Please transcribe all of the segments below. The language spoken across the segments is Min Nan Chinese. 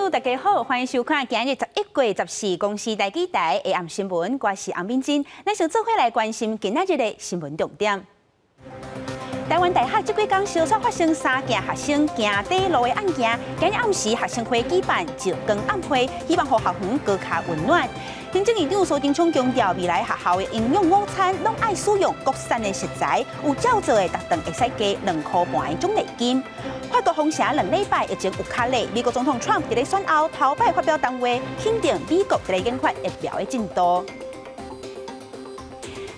友大家好，歡迎收看今日11月14公視台語台下暗新聞，我是洪敏珍，咱先做伙來關心今仔日的新聞重點。台灣大學這幾工相續發生三件學生行短路的案件，今日暗時學生會舉辦石光暗會，希望予校園閣較溫暖。行政院長蘇貞昌強調，未來學校的營養午餐攏愛使用國產的食材，有照做的逐頓會使加2塊半的獎勵金。法國封城2禮拜，疫情有較咧。美國總統川普佇咧選後頭擺發表談話，肯定美國佇咧研發疫苗的進度。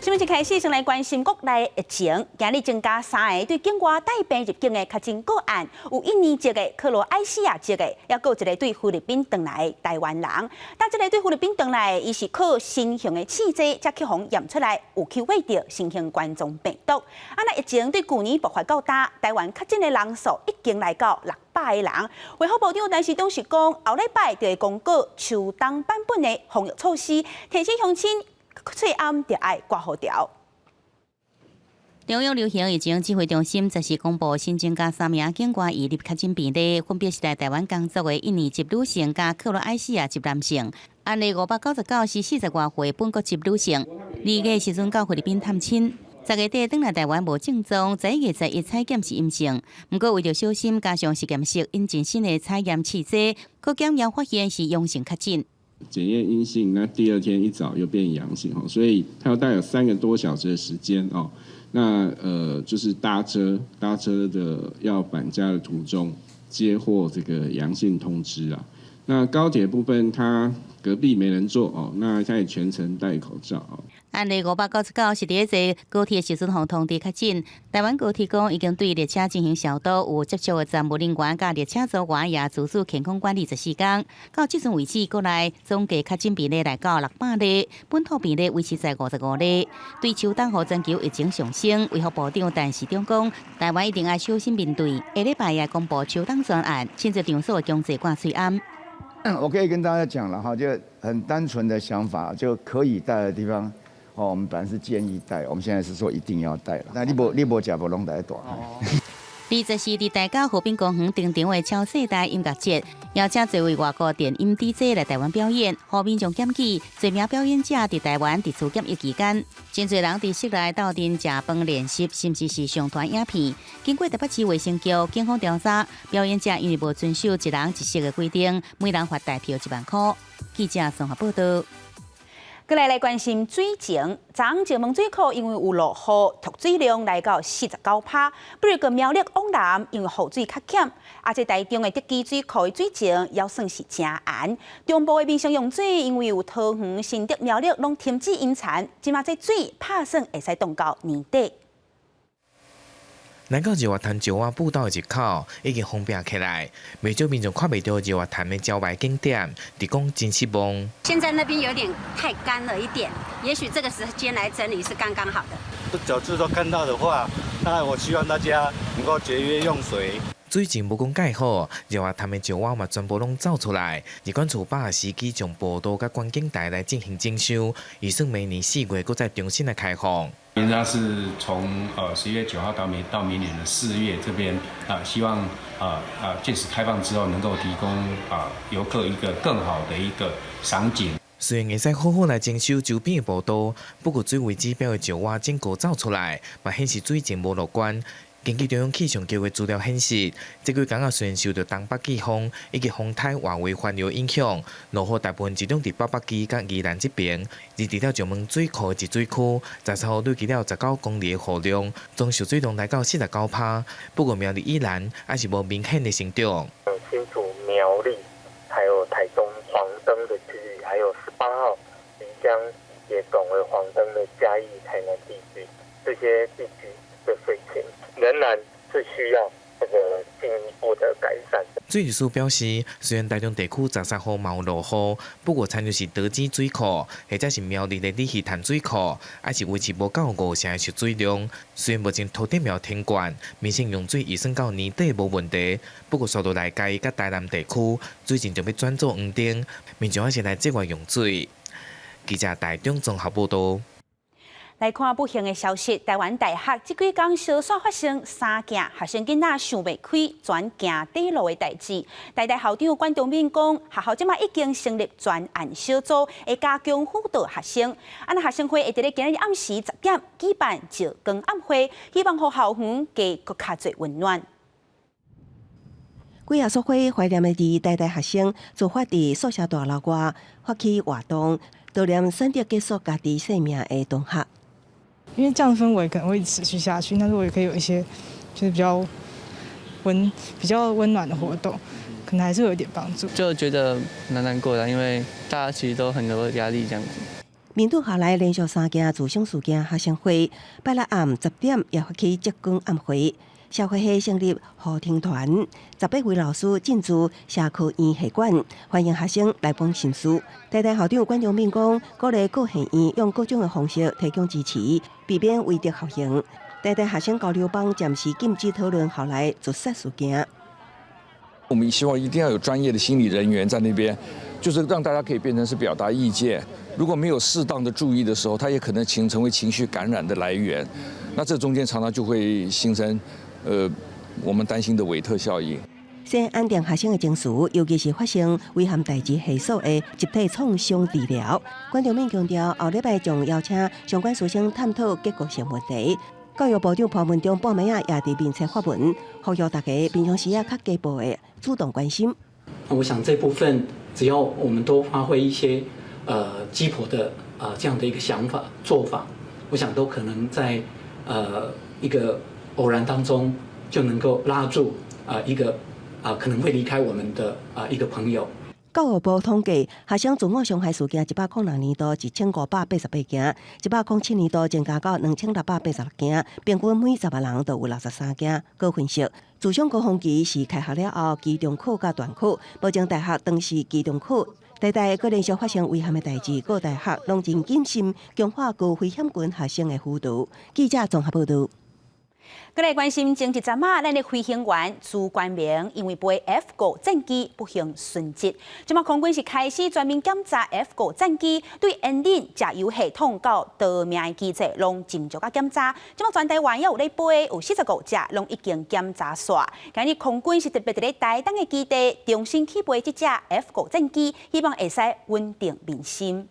新聞一開始，先來關心國內疫情。今日增加三个對境外帶病入境的確診個案，有印尼籍的、克羅埃西亞籍的，抑閣有一个對菲律賓轉來的台灣人。但這个對菲律賓轉來的，伊是靠新型的試劑，才去予驗出來有去驗著新型冠狀病毒。啊，那疫情對舊年爆發到今，台灣確診的人數已經來到600個人。衛福部長陳時中是講，後禮拜就會公告秋冬版本的防疫措施，提醒鄉親喙罨著愛掛好條。中央流行疫情指揮中心十四公布新增加三名境外移入確診病例，分別是來台灣工作的印尼籍女性佮克羅埃西亞籍男性。案例599是40外歲本國籍女性，2月時陣到菲律賓探親，10月底轉來台灣無症狀，11月11採檢是陰性。毋過為著小心，加上實驗室引進新的採驗試劑，閣檢驗發現是陽性確診。檢驗陰性，那第二天一早又變陽性，所以他大概有3個多小時的時間哦。那就是搭車的要返家的途中接獲這個陽性通知啊。那高鐵部分，他隔壁沒人坐哦，那他也全程戴口罩哦。案例599是佇咧坐高鐵時陣予通知確診。台灣高鐵講已經對列車進行消毒，有接觸的站務人員佮列車組員也自主健康管理14天。到這陣為止，國內總計確診病例來到600例，本土病例維持在55例。對秋冬予全球疫情上升，衛福部長陳時中講，台灣一定愛小心面對。下禮拜也公布秋冬專案，親自場所強制掛喙罨。我可以跟大家講了哈，就很單純的想法，就可以戴的地方。哦，我們本來是建議戴，我們現在是說一定要戴了。那你無食無攏愛戴。24佇大甲河濱公園登場的超世代音樂節，邀請濟位外國電音 DJ 來台灣表演，予民眾檢舉。濟名表演者佇台灣佇厝檢疫期間，真濟人佇室內鬥陣食飯練習，甚至是上傳影片。經過台北市衛生局警方調查，表演者因為無遵守一人一室的規定，每人罰代票1萬塊。記者綜合報道。閣來關心水情，昨昏石門水庫因為有落雨，蓄水量來到49趴。不過苗栗往南因為雨水較減，啊，這台中的竹崎水庫的水情也算是誠絚。中部的民生用水因為有桃園、新竹、苗栗攏停止引產，這馬這水拍算會使凍到年底。來到日月潭石蛙步道的入口已經封閉起來，袂少民眾看袂著日月潭的招牌景點，直講真失望。現在那邊有點太乾了一點，也許這個時間來整理是剛剛好的。久治都看到的話，那我希望大家能夠節約用水。水情無講蓋好，日月潭的石蛙嘛全部攏走出來。疾管處把時機將步道佮觀景台來進行整修，預算明年4月閣再重新來開放。原則是從11月9號到明年的4月這邊啊，希望屆時開放之後，能夠提供遊客一個更好的一個賞景。雖然會使好好來整修周邊的步道，不過水位指標的石蛙整個走出來，嘛顯示水情無樂觀。根據中央氣象局的資料顯示，這幾工仔雖然受著東北季風以及風颱外圍環流影響，落雨大部分集中佇北北基佮宜蘭這邊。而佇了石門水庫的集水區，13號累積了19公里的雨量，總蓄水量來到49趴。不過苗栗以南還是無明顯的成長。新竹、苗栗，還有台中黃燈的區域，還有18號即將也轉為黃燈的嘉義、台南地區，這些地區的水情仍然是需要這個進一步的改善。水利署表示，雖然台中地區13號嘛有落雨，不過親像是桃子水庫，或者是苗栗的鯉魚潭水庫，還是維持無夠5成的蓄水量。雖然目前土地廟停灌，民生用水預算到年底無問題。不過，紲落來嘉義佮台南地區，水情就欲轉做黃燈，民眾還是來節約用水。記者台中綜合報道。來看不幸的消息，台灣大學這幾工相紲發生三件學生囡仔想袂開轉行短路的代誌。台大校長管中閔講，學校這馬已經成立專案小組，會加強輔導學生。啊，那學生會會佇咧今仔日暗時10點舉辦石光暗會，希望予校園加閣較濟溫暖。幾耶穌會懷念的佇台大學生自發佇宿舍大樓外發起活動，悼念選擇結束家己生命的同學。因為這樣的氛圍可能會持續下去，那如果也可以有一些就是比較溫暖的活動，可能還是會有點幫助。就覺得蠻難過的，因為大家其實都很多壓力，這樣子。面對下來連續三件自傷事件，學生會拜六暗10點也發起燭光暗會。社會系成立護聽團，18位老師進駐社科院系館，歡迎學生來講心事。台大校長管中閔講，鼓勵各系院用各種的方式提供支持，避免遺德效應。台大學生交流幫暫時禁止討論後來自殺事件。我們希望一定要有專業的心理人員在那邊，就是讓大家可以變成是表達意見。如果沒有適當的注意的時候，他也可能成為情緒感染的來源。那這中間常常就會形成，我們擔心的韋特效應。先安定學生的情緒，尤其是發生危險代誌系數的集體創傷治療。管中閔強調，後禮拜將邀請相關師生探討結構性問題。教育部長潘文忠半暝仔也佇面冊發文，呼籲大家平常時啊較加步的主動關心。我想這部分只要我們多發揮一些雞婆的這樣的一個想法做法，我想都可能在一個偶然當中就能夠拉住一個可能會離開我們的一個朋友。教育部統計，學生自我傷害事件106年度1588件，107年度增加到2686件，平均每10萬人就有63件。閣分析，自傷高峰期是開學了後期中考佮段考，目前大學當時期中考，台大閣連續發生遺憾的代誌，各大學攏真謹慎強化高危險群學生的輔導。記者綜合報導。閣來關心前一陣仔，咱的飛行員朱冠銘因為飛 F-5戰機不幸殉職。這馬空軍是開始全面檢查 F-5戰機，對引擎、加油系統到逃命的機制攏斟酌佮檢查。這馬全台灣猶有咧飛，有45隻攏已經檢查煞。今日空軍是特別佇咧台東的基地重新起飛這隻 F-5戰機，希望會使穩定民心。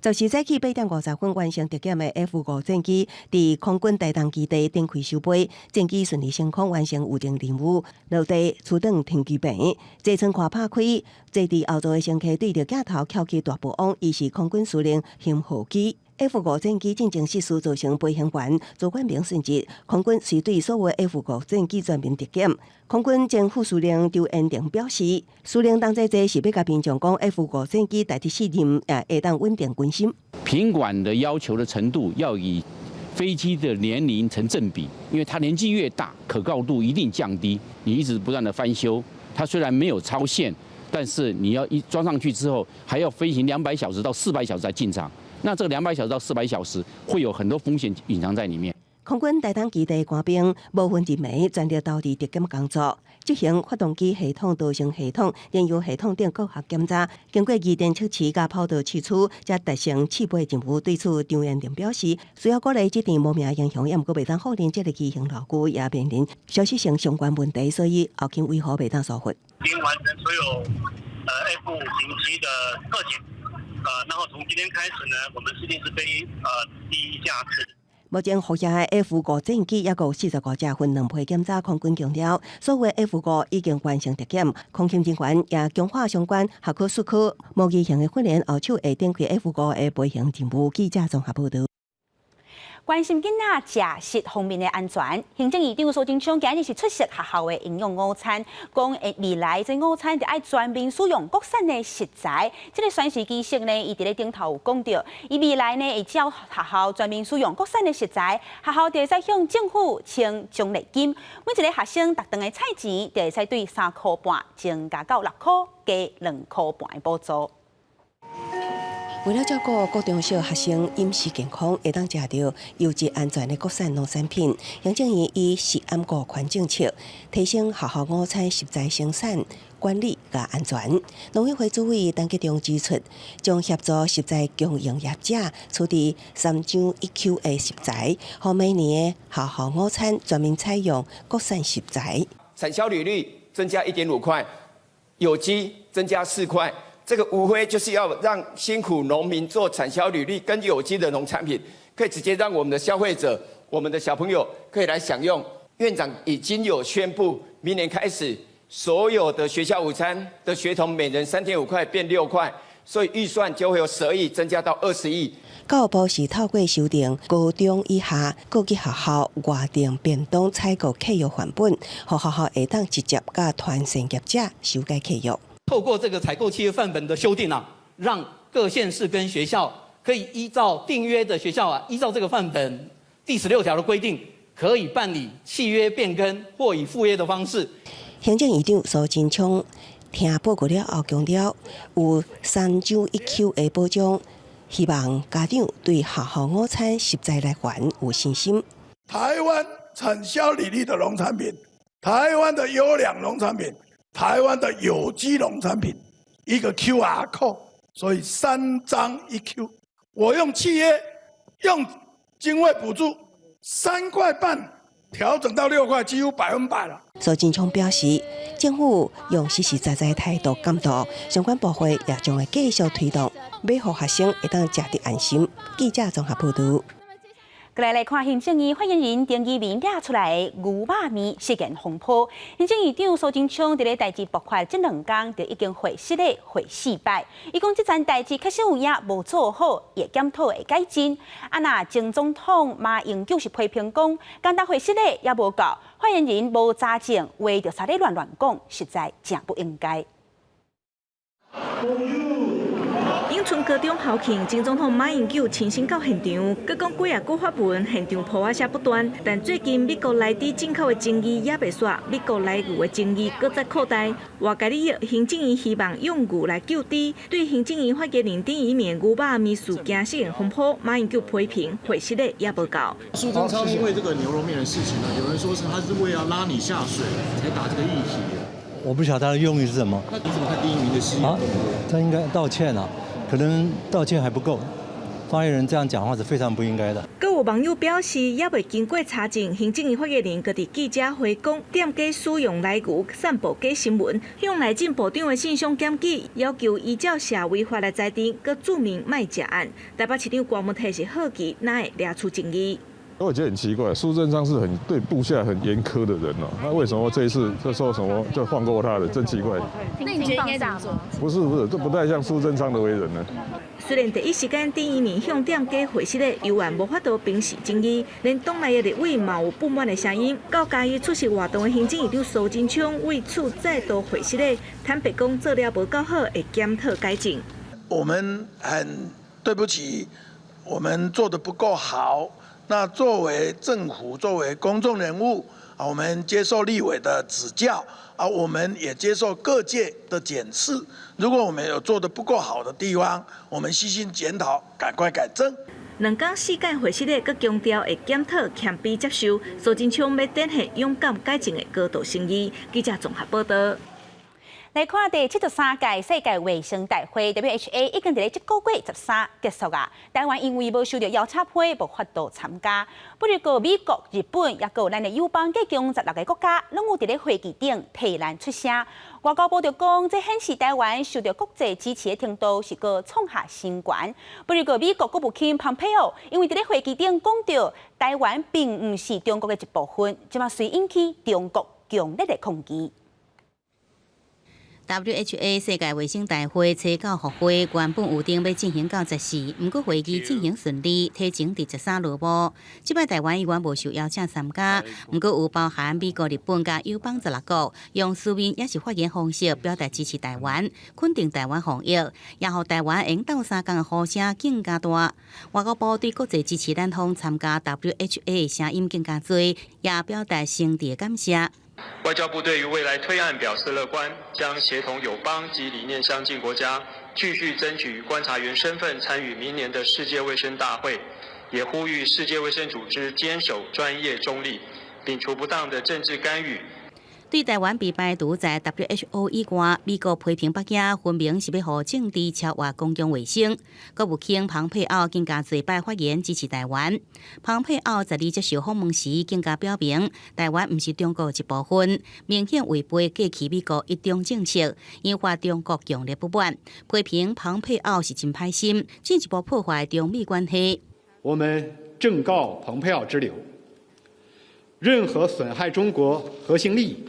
14早起8點50分完成特檢的 F-5戰機，佇空軍台東基地展開首飛，戰機順利升空完成預定任務，落地出轉停機坪，座艙門拍開，坐佇後座的乘客對著鏡頭翹起大步往，伊是空軍司令型號機。F-5戰機進前失事造成飛行員朱冠銘殉職，空軍遂對所有 F-5戰機全面特檢。空軍前副司令周延廷表示，司令同齊坐是欲共民眾講 F-5戰機代替試驗，也會當穩定軍心。品管的要求的程度要以飛機的年齡成正比，因為它年紀越大，可靠度一定降低。你一直不斷的翻修，它雖然沒有超限，但是你要一裝上去之後，還要飛行200小時到400小時才進場。那這個200小時到400小時會有很多風險隱藏在裡面。空軍台東基地官兵無分日暝全力投入特檢工作，執行發動機系統、逃生系統、燃油系統等各項檢查。經過儀電測試佮跑道試出，才達成試飛任務。對此，張延廷表示，需要鼓勵這陣無名英雄，也毋過袂當否認這個機型老舊，也面臨小息性相關問題，所以後勤維護袂當疏忽。已經完成所有F-5型機的特檢。然後從今天開始呢，我們設定是飛第一架次。目前服役的 F-5戰機抑閣有45架分兩批檢查，空軍強調，所有 F-5已經完成特檢，空勤人員也強化相關學科術科模擬型的訓練，後手會展開 F-5的飛行任務。記者綜合報導。關心囡仔食食方面的安全，行政院長蘇貞昌今日是出席學校的營養午餐，講未來這午餐就愛全面使用國產的食材。這個宣示儀式呢，伊佇咧頂頭有講著，伊未來呢會照學校全面使用國產的食材，學校就會使向政府請獎勵金，每一個學生逐頓的菜錢就會使對3塊半增加到6塊，加2塊半的補助。為了照顧國中小學生飲食健康，會當食著優質安全的國產農產品，行政院以食安五寬政策，提升學校午餐食材生產管理佮安全。農委會主委陳吉仲指出，將協助食材供應業者處置三章一 Q 的食材，予每年的學校午餐全面採用國產食材。產銷履歷增加1.5塊，有機增加4塊。這個無非就是要讓辛苦農民做產銷履歷跟有機的農產品，可以直接讓我們的消費者、我們的小朋友可以來享用。院長已經有宣布，明年開始所有的學校午餐的學童每人3.5塊變6塊，所以預算就會由12億增加到20億。教育部是透過修訂高中以下各級學校外訂便當採購契約範本，予學校會當直接佮團膳業者修改契約。透過這個採購契約範本的修訂啊，讓各縣市跟學校可以依照訂約的學校啊，依照這個範本第16條的規定，可以辦理契約變更或以附約的方式。行政院長蘇貞昌聽報告了後，強調有三章一 Q 的保障，希望家長對學校午餐食材來源有信心。台灣產銷履歷的農產品，台灣的優良農產品。台灣的有機農產品，一個 QR code，所以三章一 Q。我用契約，用經費補助3塊半調整到6塊，幾乎100%了。蘇貞昌表示，政府用實實在在態度監督，相關部會也將會繼續推動，欲予學生會當食得安心。記者綜合報導。過來來看行政院發言人丁怡銘掠出來牛肉麵失言風波。行政院長蘇貞昌佇咧代誌爆發這兩工就已經回失咧回四擺。伊講這層代誌確實有影無做好，會檢討會改進。啊，若前總統馬英九是批評講，簡單回失咧也無夠，發言人無查證，話就煞咧亂亂講，實在誠不應該。永春高中校慶，前總統馬英九親身到現場，閣講幾仔句法文，現場噗仔聲不斷。但最近美國萊豬進口的爭議猶未煞，美國萊牛的爭議閣再擴大。外界利益，行政院希望用牛來救豬。對行政院發言人丁怡銘牛肉麵事件失言風波，馬英九批評回釋的也無夠。蘇貞昌因為這個牛肉麵的事情呢，有人說是他是為了拉你下水才打這個議題。我不曉得他的用意是什麼。那你怎麼看丁怡銘的失言？啊，他應該道歉啊，可能道歉還不夠。發言人這樣講話是非常不應該的。閣有網友表示，猶未經過查證，行政院發言人閣佇記者會講，店家使用萊牛散布假新聞，向內政部長的信箱檢舉，要求依照社會法來裁定，閣註明莫食案。台北市長郭文泰是好奇，哪會掠出爭議？我覺得很奇怪，蘇貞昌是很對部下很嚴苛的人哦，那為什麼這一次就說什麼就放過他了？真奇怪。那你覺得應該怎麼做？不是不是，這不太像蘇貞昌的為人呢。雖然第一時間丁怡銘向店家回釋的猶原無法度平息爭議，連黨內的立委嘛有不滿的聲音。到嘉義出席活動的行政院長蘇貞昌為此再度回釋的，坦白講做了無夠好，會檢討改進。我們很對不起，我們做得不夠好。那作為政府，作為公眾人物啊，我們接受立委的指教啊，我們也接受各界的檢視。如果我們有做得不夠好的地方，我們悉心檢討，趕快改正。兩工四擺回釋的，閣強調會檢討謙卑接受。蘇貞昌欲展現勇敢改進的高度誠意。記者綜合報道。來看第73屆世界衛生大會 （WHA）已經佇咧這個月13結束啊。台灣因為無收著邀請批，無法度參加。不過美國、日本，抑閣有咱的友邦，計共16個國家，攏有佇咧會議頂提難出聲。外交部就講，這顯示台灣受著國際支持的程度是閣創下新高。不過美國國務卿蓬佩奧因為佇咧會議頂講著台灣並毋是中國的一部分，這嘛遂引起中國強烈的抗議。 WHA 世界衛生大會初九復會，原本預定欲進行到14，毋過會議進行順利，提前佇13落幕。這擺台灣猶原無受邀請參加，毋過有包含美國、日本佮友邦16國，用書面抑是發言方式表達支持台灣，肯定台灣防疫，也予台灣會當鬥相共的呼聲更加大。外交部對國際支持咱方參加 WHA 的聲音更加濟，也表達誠摯的感謝。外交部對於未來推案表示樂觀，將協同友邦及理念相近國家，繼續爭取觀察員身份參與明年的世界衛生大會，也呼籲世界衛生組織堅守專業中立，摒除不當的政治干預。對台灣被排除在 WHO 以外，美國批評北京分明是欲予政治超越公共衛生。國務卿龐佩奧更加濟擺發言支持台灣。龐佩奧十二接受訪問時，更加表明台灣毋是中國一部分，明顯違背過去美國一中政策，引發中國強烈不滿。批評龐佩奧是真歹心，進一步破壞中美關係。我們正告蓬佩奧之流，任何損害中國核心利益、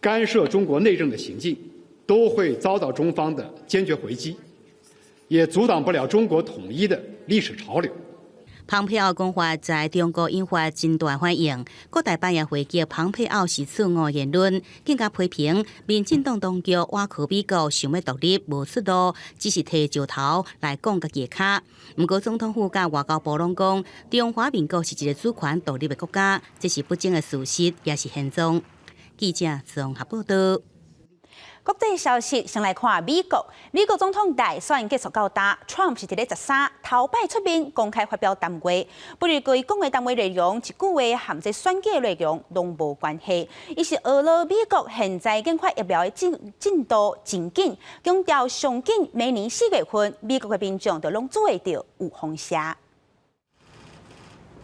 干涉中國內政的行徑，都會遭到中方的堅決回擊，也阻擋不了中國統一的歷史潮流。蓬佩奧講話在中國引發真大反應，國台辦也回擊蓬佩奧是錯誤言論，更加批評民進黨當局倚靠美國想欲獨立無出路，只是提石頭來摃家己的跤。毋過總統府佮外交部攏講，中華民國是一個主權獨立的國家，這是不爭的事實，也是現狀。記者綜合報道。國際消息，先來看美國。美國總統大選結束到今，Trump 是佇咧13頭擺出面公開發表談話。不過伊講的談話內容，一句話和這選舉內容攏無關係。伊是呵咾美國現在研發疫苗的進度真緊，強調上緊明年4月份，美國的民眾就攏注會著有風聲。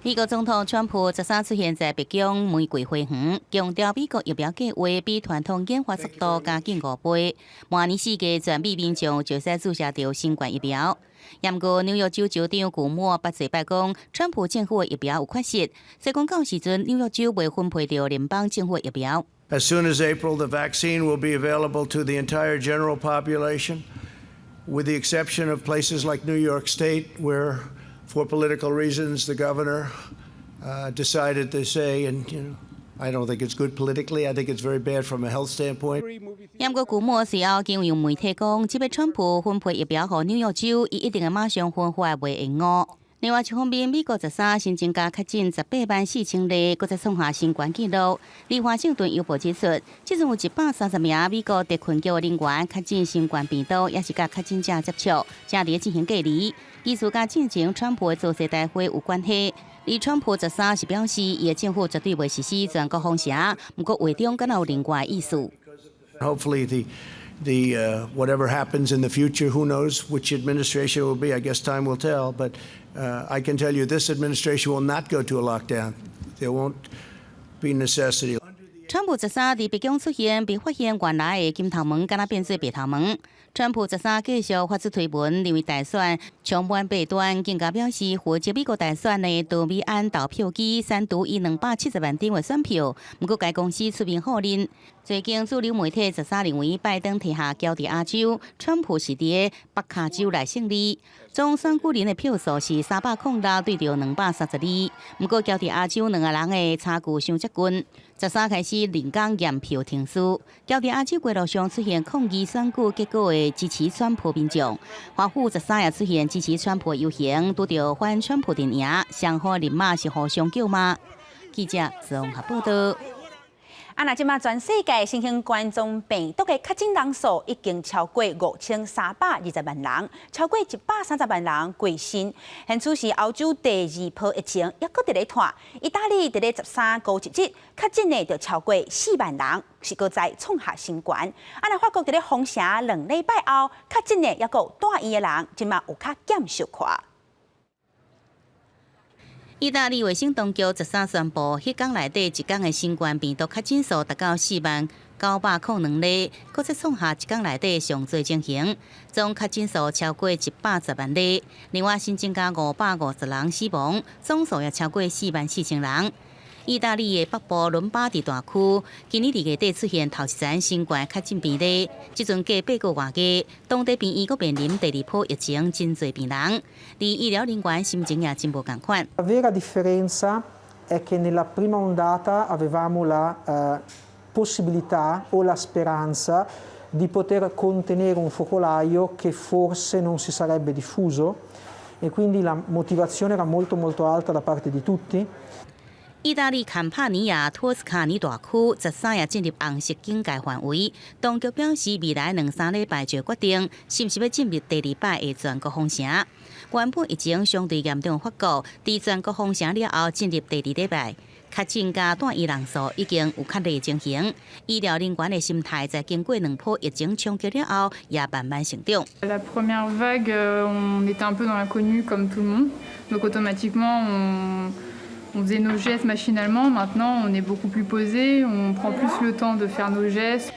美國總統川普13出現在白宮玫瑰花園，強調美國疫苗計劃比傳統研發速度加緊5倍。明年4月全美民眾就使注射著新冠疫苗。毋過紐約州州長古莫捌濟擺講，川普政府的疫苗有缺失，所以講到時陣紐約州未分配著聯邦政府的疫苗。 As soon as April, the vaccine will be available to the entire general population, with the exception of places like New York State, where for political reasons the governor decided to say, and I don't think it's good politically. I think it's very bad from a health standpoint. 毋過古莫隨後經由媒體講，這擺川普分配疫苗予紐約州，伊一定會馬上分發，袂延誤。另外一方面，美國13新增加確診184,000例，閣再創下新懸紀錄。而華盛頓郵報指出，這陣有130名美國特勤局的人員確診新冠病毒，也是佮確診者接觸，正佇進行隔離。疑似佮進前川普的造勢大會有關係。而川普13是表示，伊的政府絕對袂實施全國封城，毋過話中敢若有另外意思。 Hopefully the whatever happens in the future, who knows which administration will be? I guess time will tell. But I can tell you this administration will not go to a lockdown. There won't be necessity. 川普13佇白宮出現，被發現原來的金頭毛敢若變做白頭毛。川普13繼續發出推文，認為大選充滿弊端，更加表示負責美國大選的多米安投票機刪除伊270萬張的選票，毋過該公司出面否認。最近主流媒體13認為拜登退下喬治亞州，川普是佇北卡州來勝利。總選舉人的票數是306對著232，毋過喬治亞州兩个人的差距傷接近。13開始人工驗票程序，喬治亞州街路上出現抗議選舉結果的支持川普民眾，華府13也出現支持川普遊行，拄著反川普陣營，雙方人馬是互相叫罵。記者綜合報道。啊，若這馬全世界新型冠狀病毒的確診人數已經超過5320萬人，超過130萬人過身。現此時歐洲第二波疫情猶閣佇咧拖，意大利佇咧13孤一日確診的就超過4萬人，是閣再創下新懸。啊，若法國佇咧封城2禮拜後，確診的猶閣有住院的人，這馬有較減小可。意大利衛生當局13宣布，彼工內底一工的新冠病毒確診數達到4萬902例，閣再創下一工內底上濟情形，總確診數超過110萬例。另外新增加550人死亡，總數也超過4萬4千人。意大利的北部倫巴第大區，今年2月底出現頭一層新冠確診病例，這陣隔8個外月，當地病院閣面臨第二波疫情，真濟病人，而醫療人員心情也真無仝款。 La vera differenza è che nella prima ondata avevamo la possibilità o la speranza di poter contenere un focolaio che forse non si sarebbe diffuso e quindi la motivazione era molto molto alta da parte di tutti. 意大利坎帕尼亞托斯卡尼大區13也進入紅色警戒範圍，當局表示未來兩三禮拜就會決定是毋是欲進入第二擺的全國封城。原本疫情相對嚴重的法國，佇全國封城了後進入第二禮拜，確診佮住院人數已經有較濟情形。醫療人員的心態在經過兩波疫情衝擊了後，也慢慢成長。 La première vague, on était un peu dans l'inconnu comme tout le monde, donc automatiquement on faisait nos gestes machinalement. Maintenant, on est beaucoup plus posé, on prend plus le temps de faire nos gestes.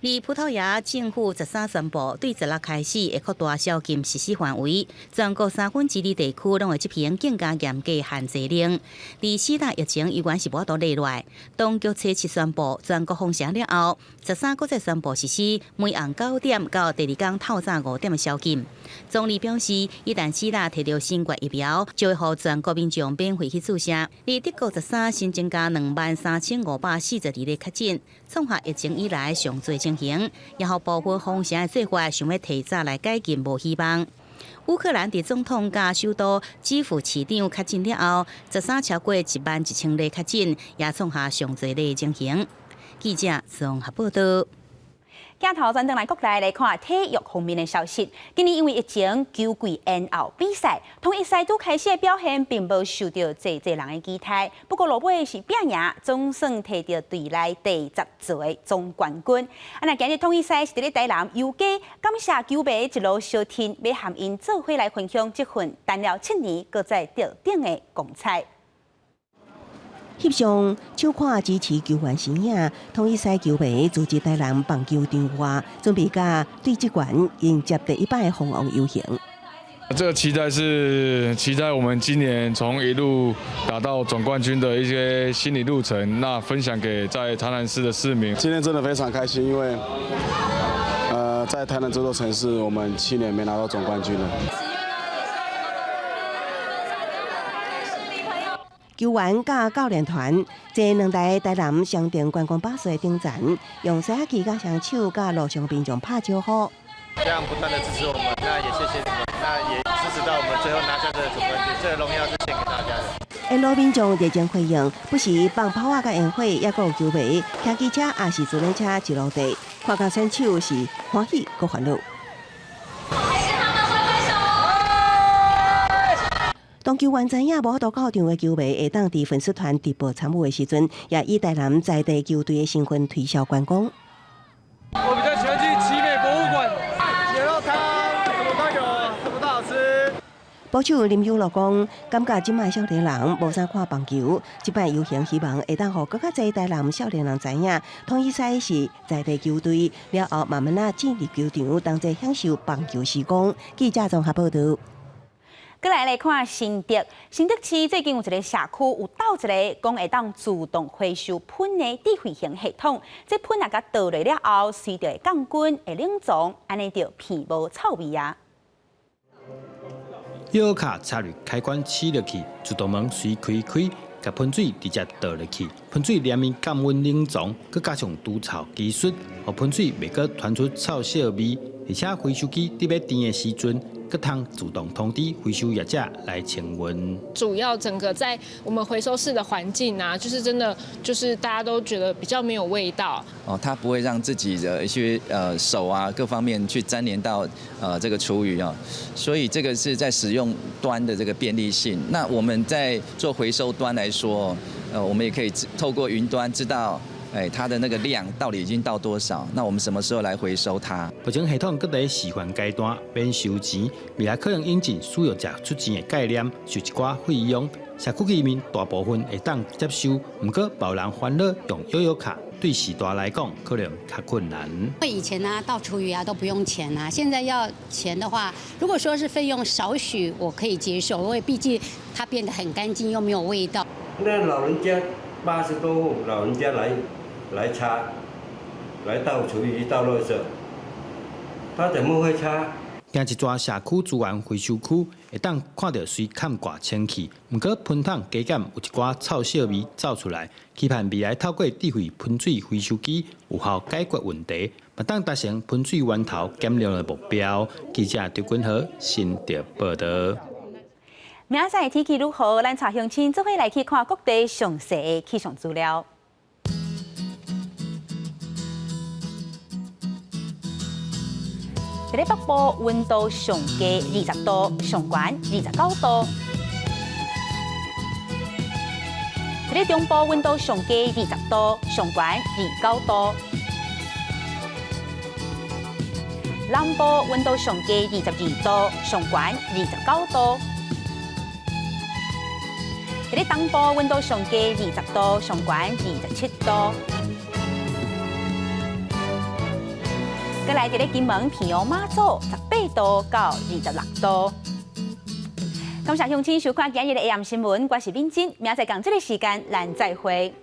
而葡萄牙政府13宣布，對16開始會擴大宵禁實施範圍，全國2/3地區攏會執行更加嚴格限制令。而四大疫情猶原是無法度落來，當局初七宣布全國封城了後，13閣再宣布實施每暗9點到第二工透早5點的宵禁。總理表示，一旦希臘提著新冠疫苗，就會予全國民眾免費去注射。而德國13新增加23,542例確診，創下疫情以來上濟情形，也予部分封城的做法想欲提早來解禁無希望。烏克蘭佇總統佮首都基輔市長確診了後，13超過11,000例確診，也創下上濟例的情形。記者綜合報道。鏡頭轉轉來國內來看體育方面的消息。今年因為疫情，球季延後比賽，統一賽拄開始的表現並無受到濟濟人的期待。不過落尾是拼贏，總算提著隊內第10座總冠軍。啊，那今日統一賽是佇咧台南油家，感謝球迷一路相挺，欲和𪜶做伙來分享這份等了7年，閣再得頂的光彩。翕相、手看支持球員身影，統一獅球迷組織台南棒球場外，準備佮對職員迎接第一擺封王遊行。這個期待是期待我們今年從一路打到總冠軍的一些心理路程，那分享給在台南市的市民。今天真的非常開心，因為在台南這座城市，我們7年沒拿到總冠軍了。球員佮教練團坐兩台台南雙重觀光巴士的頂層，用西仔旗佮雙手佮路上民眾拍招呼。這樣不斷的支持我們，那也謝謝你們，那也支持到我們最後拿下這個總冠軍，這個榮耀是獻給大家的。沿路民眾熱情歡迎，不時放炮仔佮煙火，抑閣有球迷騎機車抑是自行車一路地，看到選手是歡喜閣煩惱。當球員知影無法度到場的球迷，會當佇粉絲團直播參與的時陣，也以台南在地球隊的身份推銷觀光。我比較喜歡去奇美博物館，牛肉湯什麼都有，什麼都好吃。捕手林有樂講，感覺這擺少年人無啥看棒球，這擺遊行希望會當予閣較濟台南少年人知影，統一獅是在地球隊，了後慢慢仔進入球場，同齊享受棒球時光。記者綜合報道。閣來看新竹，新竹市最近有一个社區有鬥一个講會當自動回收噴的智慧型系統，這噴若共倒落了後，隨著會降溫、會冷藏，按呢就鼻無臭味啊。搖卡插入開關試落去，自動門隨開開，共噴水直接倒落去，噴水連綿降溫冷藏，閣加上除臭技術，予噴水袂閣傳出臭腥味，而且回收機佇欲甜的時陣，閣通自動通知回收業者來清運。主要整個在我們回收室的環境啊，就是真的就是大家都覺得比較沒有味道。哦，它不會讓自己的一些手啊各方面去沾黏到這個廚餘啊，所以這個是在使用端的這個便利性。那我們在做回收端來說，我們也可以透過雲端知道。哎，它的那個量到底已經到多少？那我們什麼時候來回收它？目前系統閣佇示範階段，免收錢，未來可能引進使用者出錢的概念，收一寡費用。社區居民大部分會當接受，毋過有人煩惱用悠遊卡，對序大來講可能較困難。以前呢，倒廚餘啊都不用錢啊，現在要錢的話，如果說是費用少許，我可以接受，因為畢竟它變得很乾淨又沒有味道。那老人家80多戶老人家來擦，來倒廚餘、倒垃圾，他怎麼會擦？行一逝社區資源回收區，會當看著隨崁蓋清氣，毋過噴桶加減有一寡臭腥味走出來，期盼未來透過智慧噴水回收機有效解決問題，嘛當達成噴水源頭減量的目標。記者張君和新竹報道。明仔載天氣如何？咱帶鄉親做伙來去看各地詳細的氣象資料。佇咧北部溫度上低20度，上懸29度；佇咧中部溫度上低20度，上懸29度；南部溫度上低22度，上懸29度；佇咧東部溫度上低20度，上懸27度。閣來佇咧金門、平陽、馬祖，18度到26度。感謝鄉親收看今日的 AM 新聞，我是敏珍，明仔載仝這个時間，咱再會。